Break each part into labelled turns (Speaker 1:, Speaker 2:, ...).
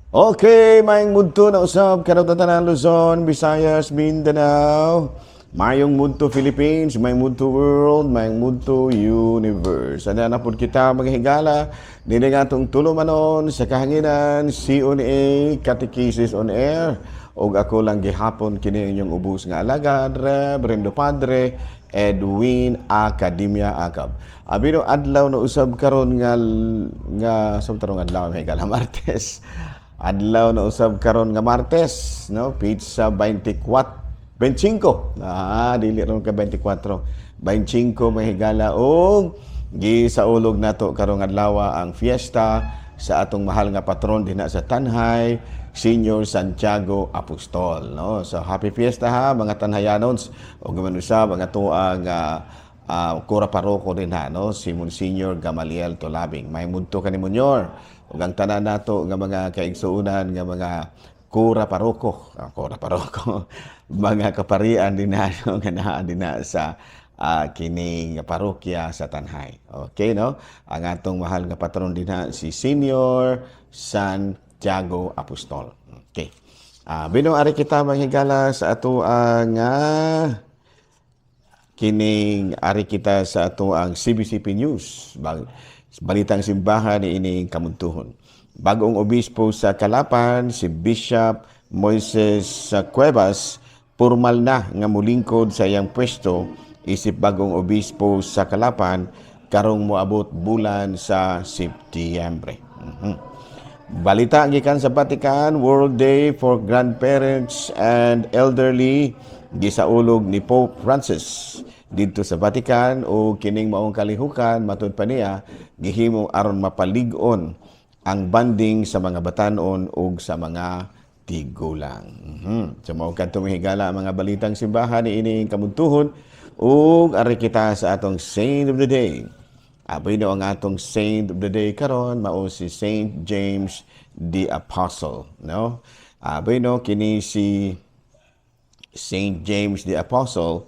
Speaker 1: Okay, maayong mudto na usab kanatong tanan, Luzon, Visayas, Mindanao. Maayong mudto, Philippines, maayong mudto, world, maayong mudto, universe. Ana na pud kita, mga higala, dini nga atong tulumanon sa kahanginan, CONA, Catechesis on Air. Og ako lang gihapon kini inyong ubos nga alagad, Reverendo Padre Edwin Academia Acab. Abino adlaw na usab karon nga nga sa tarong adlaw, mga higala, Martes. Adlaw na usab karon nga Martes, no? Petsa 24, 25. Ah, dili ron ka 24. 25, mga higala, og gisaulog nato karong adlaw ang fiesta sa atong mahal nga patron dinha sa Tanjay, Senior Santiago Apostol, no? So happy fiesta ha, mga Tanhayanons, ug man usab ang atoang kura paroko dinha, no, si Monsignor Gamaliel Tolabing. Maayong mudto kani, Monyor. Ug ang tanan nato nga mga kaigsuonan nga mga kura paroko, kura paroko, mga kaparian dinha, no, nga naa dinha sa kining parokya sa Tanjay. Okay, no? Ang atong mahal nga patron dinha si Senior Santiago Apostol. Okay. Bino ari kita, mga higala, sa ato ang kining ari kita sa ato ang CBCP News. Balitang simbahan ni ining kamuntuhon. Bagong obispo sa Calapan, si Bishop Moises Cuevas, formal na nga mulingkod sa iyang pwesto isip bagong obispo sa Calapan karong moabot bulan sa Setyembre. Balita gikan sa Vatican, World Day for Grandparents and Elderly gisaulog ni Pope Francis didto sa Vatican, o kining maong kalihukan, matud pa niya, gihimo aron mapalig-on ang bonding sa mga batanon ug sa mga tigulang. So mao kadto, mga higala, ang mga balitang simbahan ni ining kamuntuhon, ug ari kita sa atong Saint of the Day. Aboy no, ang atong Saint of the Day karon mao si Saint James the Apostle, no? Aboy no, kini si Saint James the Apostle,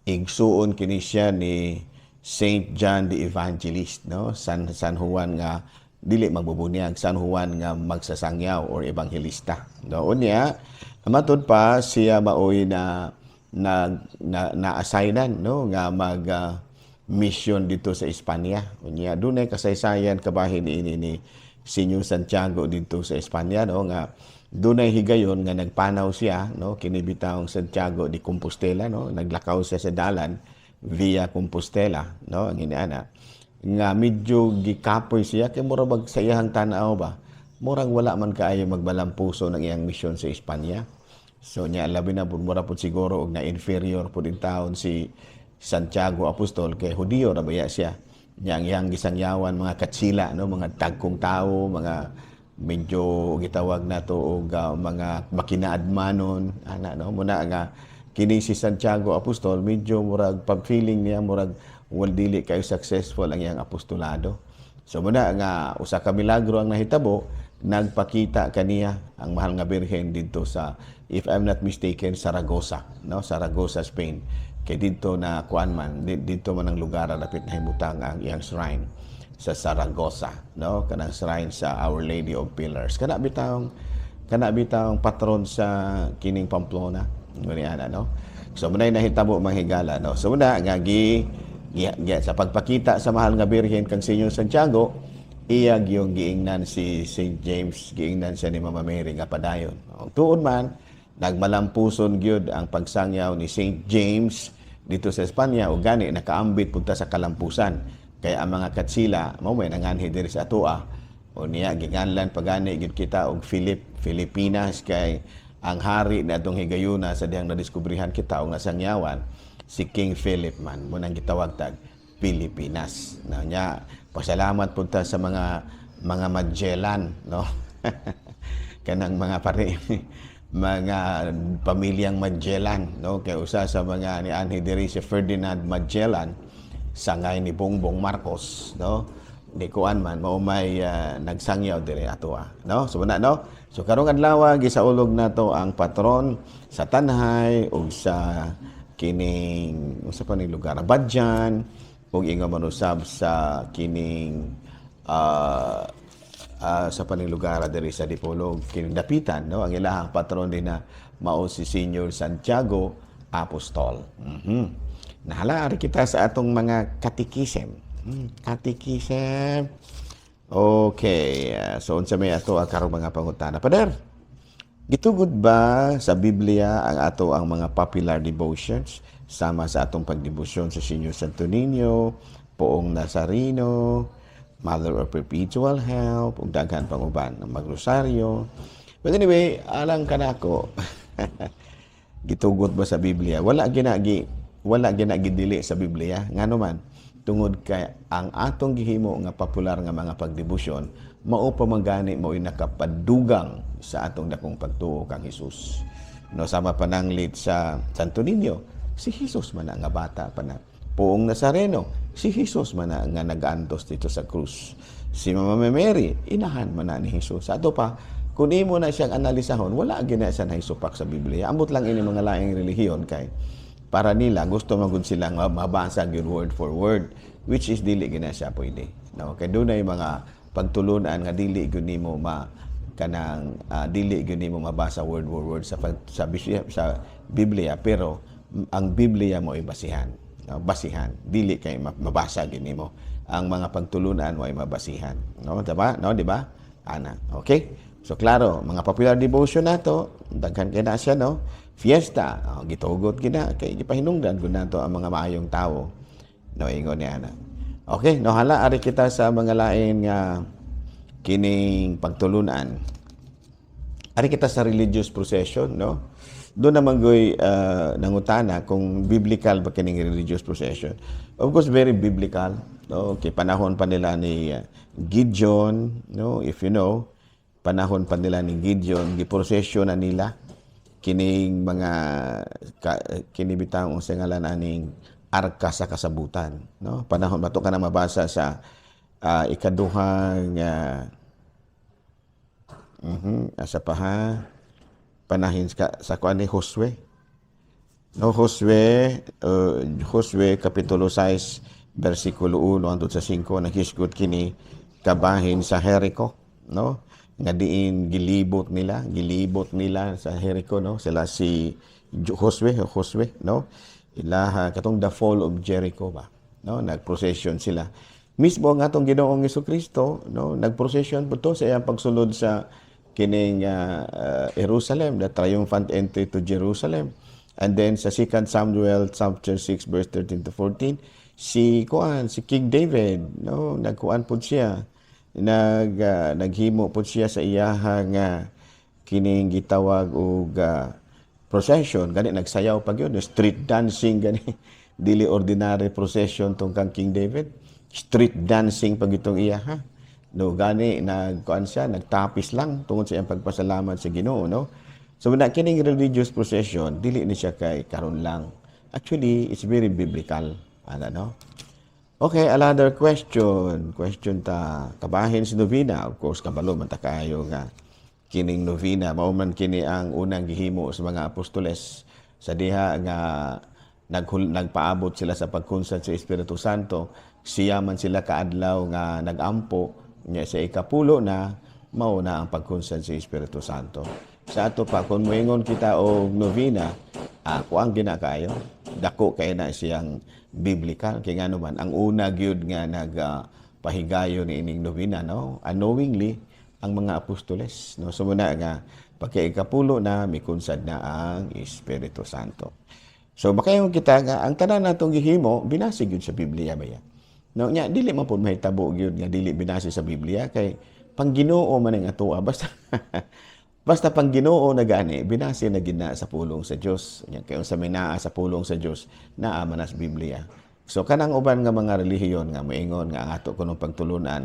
Speaker 1: igsuon kini siya ni Saint John the Evangelist, no? San Juan nga dili magbubunyag, San Juan nga magsasangyaw or ebanghelista, no? Unya, matud pa siya maoy na na na, na-assignan, no, nga mag mission dito sa Espanya. Unya dunay kasaysayan kabahin ini ni Senyor Santiago dito sa Espanya, no, nga dunay higayon nga nagpanaw siya, no, kini bitawng Santiago de Compostela, no, naglakaw siya sa dalan via Compostela, no, ang iniana nga medyo gikapoy siya kay mura bag sa iyang tan-aw ba, murag wala man kaayo magbalampuso ng iyang misyon sa Espanya. So nya labi na pud mura pud siguro og na inferior pud in taon si Santiago Apostol kay Hudiyo ra baya siya. Nya ang iyang gisangyawan mga katsila, no, mga tagkong tao, mga medyo gitawag nato og mga makinaadmanon ana, no. Muna nga kini si Santiago Apostol medyo murag pag-feeling niya murag wal dili kayo successful ang iyang apostolado. So muna nga usa ka milagro ang nahitabo, nagpakita kaniya ang mahal nga Birhen didto sa, if I'm not mistaken, Saragossa, no, Saragossa, Spain, kay didto na kuan man, didto man ang lugar dapit nahimutang ang iyang shrine sa Saragossa, no, kanang shrine sa Our Lady of Pillars, kana bitawng patron sa kining Pamplona nguni ana, no. So munay nahitabo, mga higala, no. So muna nga gi sa pagpakita sa mahal nga Birhen kang Senyor Santiago, iya gyung giingnan si St. James, giingnan siya ni Mama Mary nga padayon. Tuod man, nagmalampuson gyud ang pagsangyaw ni St. James dito sa Espanya o gani nakaambit punta sa kalampusan. Kaya ang mga Katsila mao may nanganhi diri sa atoa. O niya giganlan pagani gyud kita og Philip, Filipinas, kay ang hari na atong higayuna sa dihang nadiskubrihan kita o nasangyawan si King Philip man mo nang gitawag tag Pilipinas. Na nya pasalamat punta sa mga Magellan, no, kanang mga pare mga pamilyang Magellan, no, kay usa sa mga nianhi diri si Ferdinand Magellan, sangay ni Bongbong Marcos, no, ni kuan man mao may nagsangyaw diri atoa, no. So na, no, so karong adlaw gisaulog nato ang patron sa Tanjay ug sa kining unsa pa ning lugar, Badian, ug ingon man usab sa kining Sa paninglugar diri sa Dipolog, kinidapitan, no, ang ilahang patron din na mao si Senior Santiago Apostol. Nahala, ari kita sa atong mga katikisem. Katikisem. Okay, so unsa may ato ang karong mga pangutana? Pader, gitugod ba sa Biblia ang ato ang mga popular devotions sama sa atong pagdebosyon sa Senior Santo Niño, Poong Nazareno, Mother of Perpetual Help, ug daghan pang uban, ang magrosaryo? But anyway, alang kanako, gitugot ba sa Biblia? Wala gina gidili sa Biblia. Ngano man, tungod kay ang atong gihimo nga popular nga mga pagdebosyon mao pa man gani mao'y nakapadugang sa atong dakong pagtuo kang Hesus. No, sama pananglit sa Santo Niño, si Jesus man na nga bata pa na. Poong Nazareno, si Jesus man na nga nagaantos dito sa krus. Si Mama Mary, inahan man na ni Jesus. Sa ato pa, kung imo na siyang analisahon, wala gina siya naisupak sa Biblia. Ambot lang ini mga laing relihiyon kay para nila gusto man gud sila nga mabasa gyud word for word, which is dili gina siya pwede, no, kay dunay mga pagtulunan nga dili gyud nimo ma kanang dili gyud nimo mabasa word for word sa Biblia, pero ang Biblia mo basihan, no? Basihan, dili kay mabasa gyud nimo ang mga pagtulunan mo ay mabasihan, no, diba, no, di ba ana? Okay, so klaro mga popular devotion nato, daghan kay na siya, no? Fiesta, oh, gitugot gina kay gipahinungdan gud nato ang mga maayong tawo, no, ingon ni ana. Okay, no, hala, ari kita sa mga lain nga kining pagtulunan. Ari kita sa religious procession, no? Doon naman goy nangutana kung biblical ba kining religious procession. Of course, very biblical, no? Okay, panahon pa nila ni Gideon, no, if you know, panahon pa nila ni Gideon, giprosesyon na nila kining mga kini bitang unsa ngalan aning arka sa kasabutan, no? Panahon bato ka na mabasa sa ikaduhang asa pa ha, panahin sa kuan ni Josue, no? Josue kapitulo 6 bersikulo 1 hangtod sa 5, naghisgot kini kabahin sa Jericho, no, nga diin gilibot nila sa Jericho, no, sila si Josue, no, ilaha katong the fall of Jericho ba, no? Nagprocession sila. Mismo ang atong Ginoong Kristo, no, nagprocession po to sa iyang pagsulod sa kining Jerusalem, the triumphant entry to Jerusalem. And then sa 2 Samuel chapter 6 verse 13 to 14, si kuan, si King David, no, nagkuan pud siya, naghimo pud siya sa iyahang kining gitawag og procession. Gani nagsayaw pa gyud, street dancing gani. Dili ordinary procession tong kang King David, street dancing pag itong iya ha, no? Gani nagkuan siya, nagtapis lang tungod sa iyang pagpasalamat sa Ginoo, no? So na kining religious procession, dili ni siya kay karon lang. Actually, it's very biblical ana, no? Okay, another question. Question ta, kabahin sa novena. Of course, kabalo man ta kaayo nga kining novena mao man kini ang unang gihimo sa mga apostoles sa diha nga nagpaabot sila sa pagkunsad sa Espiritu Santo. Siya man sila kaadlaw nga nagampo nya sa ikapulo na mao na ang pagkunsad sa Espiritu Santo. Sa ato pa, kung moingon kita og novena, ako ang ginakayo, dako kay na siyang biblical, kay ngano man ang una gyud nga nag pahigayon ni ining novena, no, unknowingly, ang mga apostoles, no? So muna nga pagka ikapulo na, mikunsad na ang Espiritu Santo. So makaingon kita nga ang tanan natong gihimo binase gyud sa Biblia ba ya, no? Nya dili man pud mahitabo gyud nga dili binase sa Biblia kay pang Ginoo man ang atoa. Basta basta pang Ginoo na gani, binase na gid na sa pulong sa Dios. Nya kay unsa may naa sa pulong sa Dios, naa man na sa Biblia. So kanang uban nga mga relihiyon nga moingon nga ang ato kunong pagtulunan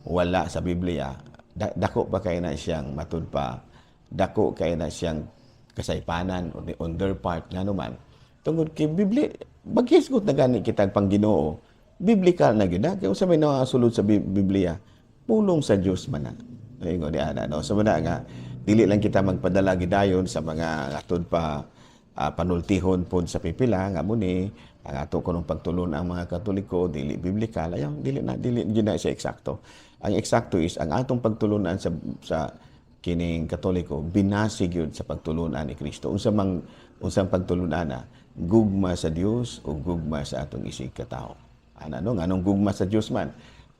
Speaker 1: wala sa Biblia, dako pa kay na siyang matud pa, dako kay na siyang kasaypanan on their part. Ngano man, tungod kay Biblia, maghisgot na gani kita pang Ginoo, biblical na gyud na, kay unsa may nakasulod sa Biblia, pulong sa Dios man na. Ingon ni ana, no? So muna nga dili lang kita magpadala gidayon sa mga atud pa panultihon pod sa pipila nga muni ang ato kunong pagtulon ang mga Katoliko dili biblical. Ayaw, dili na, dili gyud na siya eksakto. Ang eksakto is ang atong pagtulunan sa kining Katoliko binase gyud sa pagtulunan ni Kristo. Unsa mang unsang pagtulunan na gugma sa Dios o gugma sa atong isig katawo. Ana, no, nganong gugma sa Dios man?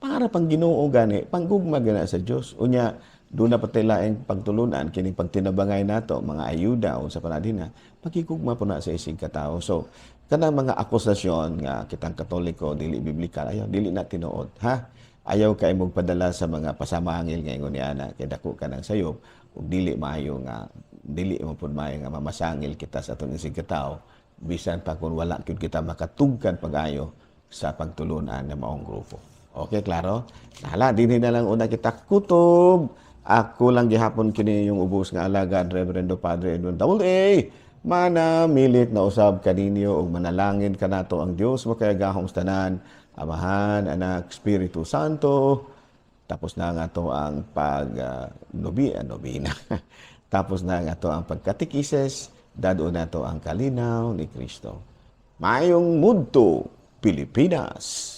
Speaker 1: Para pang Ginoo gani, panggugma gana sa Dios. Unya doon na pati laing pagtulunan kining pagtinabangay nato, mga ayuda unsa pa na din na pagigugma po na sa isig katawo. So kanang mga akusasyon nga kitang Katoliko dili biblikal, ayaw, dili na tinuod, ha. Ayaw kay mong padala sa mga pasamangil nga ingon ni ana kay dako ka ng sayop ug dili maayo nga dili mo pud maayo nga mamasangil kita sa atong isig katawo bisan pa kung wala gyud kita makatugkan pag-ayo sa pagtulunan ng maong grupo. Okay, klaro? Hala, dinhi na lang una kita kutob. Ako lang gihapon kini yung ubos nga alagad, Reverendo Padre Edwin Double A. Manamilit na usab kaninyo ug manalangin kanato ang Dios makagagahom sa tanan, Amahan, Anak, Espiritu Santo. Tapos na nga to ang pag nobina. Tapos na nga to ang pagkatikises, dad-on na to ang kalinaw ni Kristo. Maayong mudto, Pilipinas.